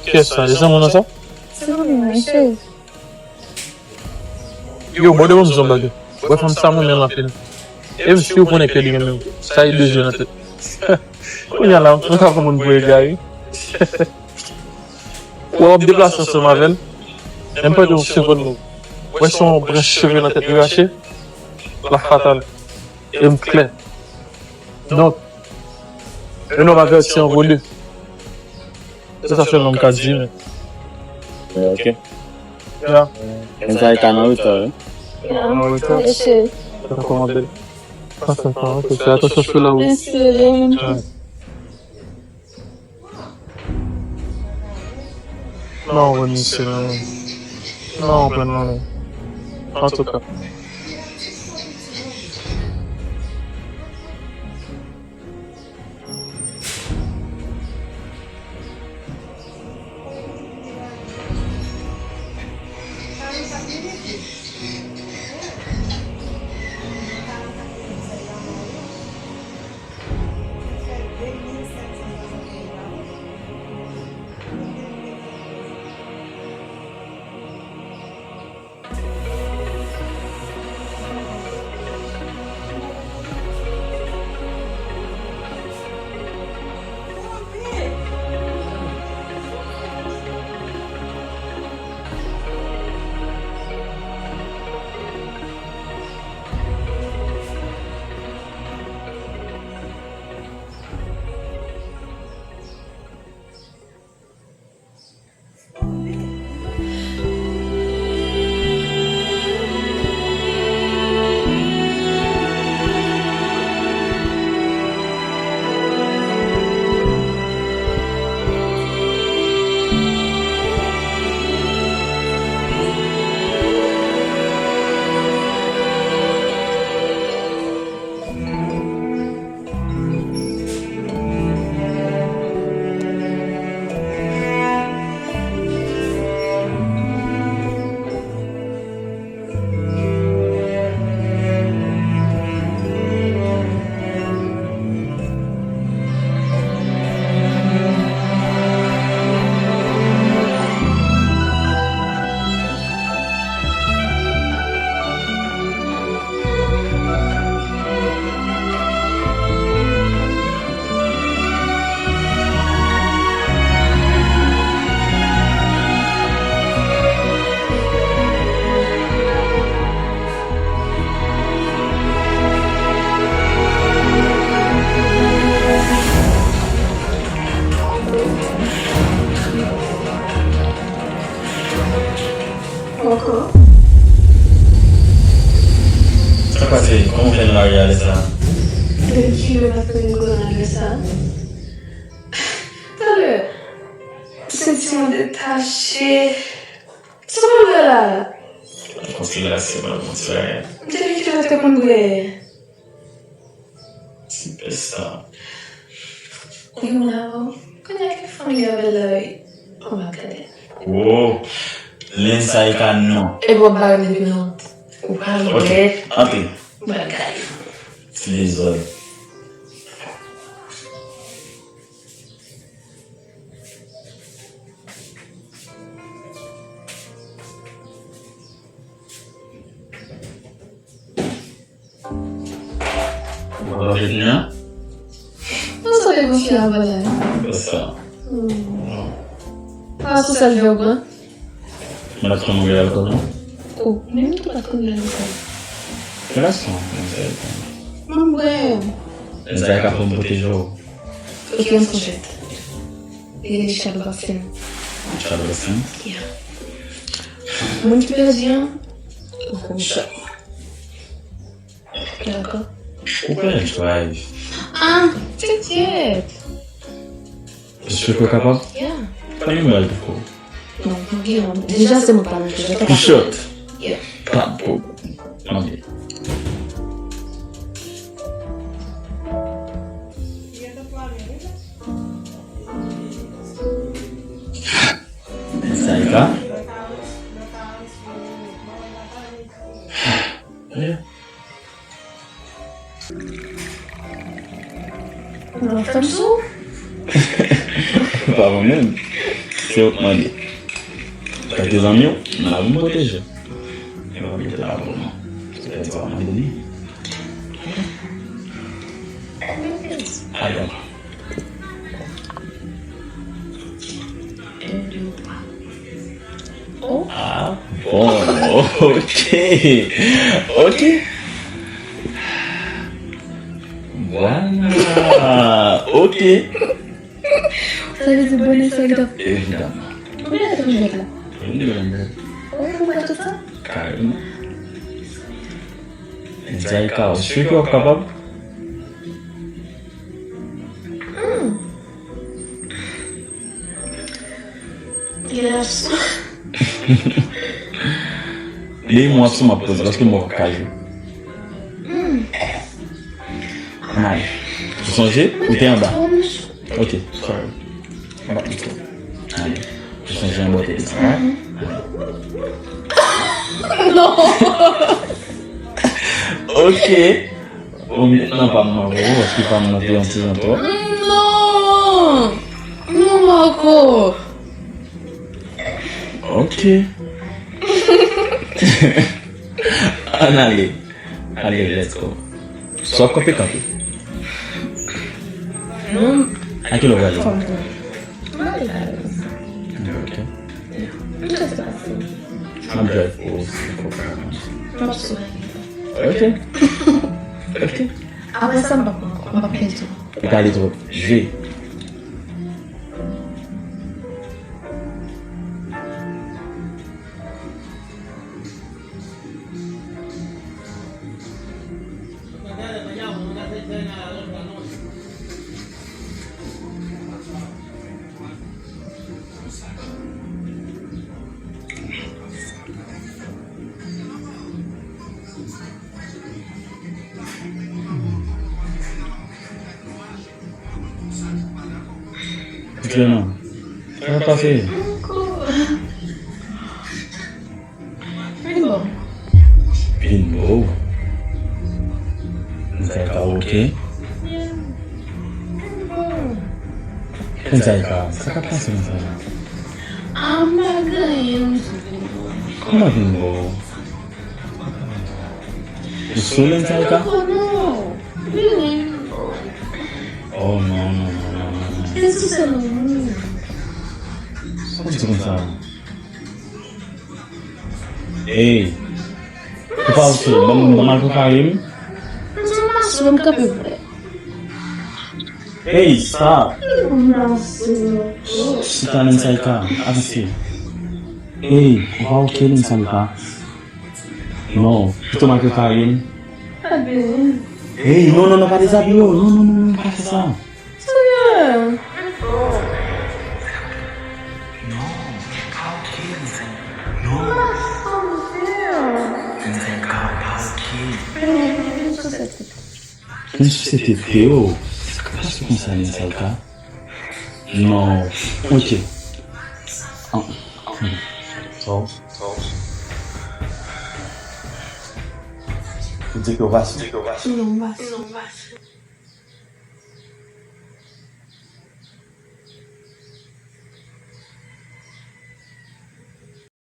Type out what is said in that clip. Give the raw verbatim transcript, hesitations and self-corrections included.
Kiyès sa? E zanmi w nan sa? Se zanmi mwen, cheri. Yo, bòde ban m di w yon bagay. Wè fanm sa mwen renmen l anpil. E m si w konnen ke li renmen w. Sa e de je nan tèt. Kounye a la, mwen ka pran moun pou egare. Wè w ap deplase ansanm avè l. E m pèdi yon segonn non. Wè se yon branch cheve nan tèt li rache. L ap fatal. E m klè. Donk, un homme averti en vaut deux. Se sa sèlman m ka di, men. Ok. Ya. Enzaika nan reta, wi. Ya. Nan reta. Echec. Dakò, ma belle. Pase sa, ok, fè atansyon sou la, wi. Mèsi, Lèlèn. Non, wè, misye, non. Non, wè, non. Antouka. Poko. Sa k pase? Kòman w fè nan lari a lè sa a? Depi kilè m ap fè m konnen lè sa a? Talè, m santi mwen detache. Sa m ap fè la? Kòmsi la se pa bon travay. Depi kilè w te konn bwè? Ti pès sa. Wi, mwen avè w. Kounye a ki fanmi avè l la, wi. Ou va gade. Wo! Lens sa e ka non. E w ap bare m depi nan wont. Ou pa wont. Ok, antre. Ou va gade. Ti dezòd. Ou pa fè fini an? Mwen santi mwen fè avan la. Fè sa. Hmm. Pa sou sèl jòg lan. Mwen ap pran mwen alkòl, non? Oh, menm tou pa t konn bwè alkòl. Gason, mwen fè tan. Mwen bwè. Sa e ka fè m pwoteje w. Ok, yon sou jèt. Rele Shadow Boxing. Shadow Boxing? Yeah. Moun ki pèdi an, ou fè yon shot. Dakò. Ou pral drive. Ah, tèt. Èske w kapab? Yeah. Pa gen bal pou kò. Non, pa gen. Deja se mwen pa nan jeu. Shot. Yeah. Pa pou. Ok. Sa e ka? Mwen fè m sou. Pa mwen menm. Se ou k mande. Tanke zanmi w, nan lavi m pwoteje w. E pa mete la pou mwen. Se pèdi w ap mande li. Alò. Ah, bon, ok. Ok. Vwala. Ok. Sa vle di bonè sa ki t ap. Evidaman. Konbyen lè tou jwèt la? Yon de lè. Ou pou mwen tout sa? Kareman. Zaika, ou si ke w ap kapab? Hmm. Li ap sou. Li m ap sou m ap poze, paske m wè w ap ka jwe. Hmm. Ann ale. Ou sonje? Ou te anba. Ok, sorry. Anba pito. Ale. Ou sonje anba w te desann, right? Non. Ok. Ou met nan pa m nan, bro, paske pa m nan te yon ti jan twòp. Non! Non, Marco! Ok. Ann ale. Ale, let's go. Swa w ap kanpe, kanpe. Non. A ki lè w prale? Fò m kanpe. Ok. M ap drive pou ou si fò w prale. M ap sou. Ok. Ok. Apre sa, m p ap ankò. M p ap pèdi w. Ou pale twòp. Jwe. Clément, sa k ap pase? Vin bò. Vin bò. Zaika, ok? Vin bò. Zaika, sa k ap pase konsa? Ah, m pa gen anyen, m sou vin bò. Kòman vin bò? Ou sou Zaika? Oh, non. Vini. Oh, non, non, non, non, non. Se sou sèl ou. Sa w di konsa? Ey. Ou pa oke, ban m, ban m al prepare m. Ey, stop. Chita, Zaika, avanse. Ey, ou pa oke, Zaika. Non, pito m al prepare m. Pa bezwen. Ey, non, non, non, pa dezabiye w. Non, non, non, non, pa fè sa. Seyè. Non, pa oke, Zaika. Non. Zaika, pa oke. Vin sou sèt tèt. Vin sou sèt tèt, Théo. Sa k ap pase konsa, Zaika? Non. Ok. An. Sa w, sa w. Ou di ke w pase? Non, m pase.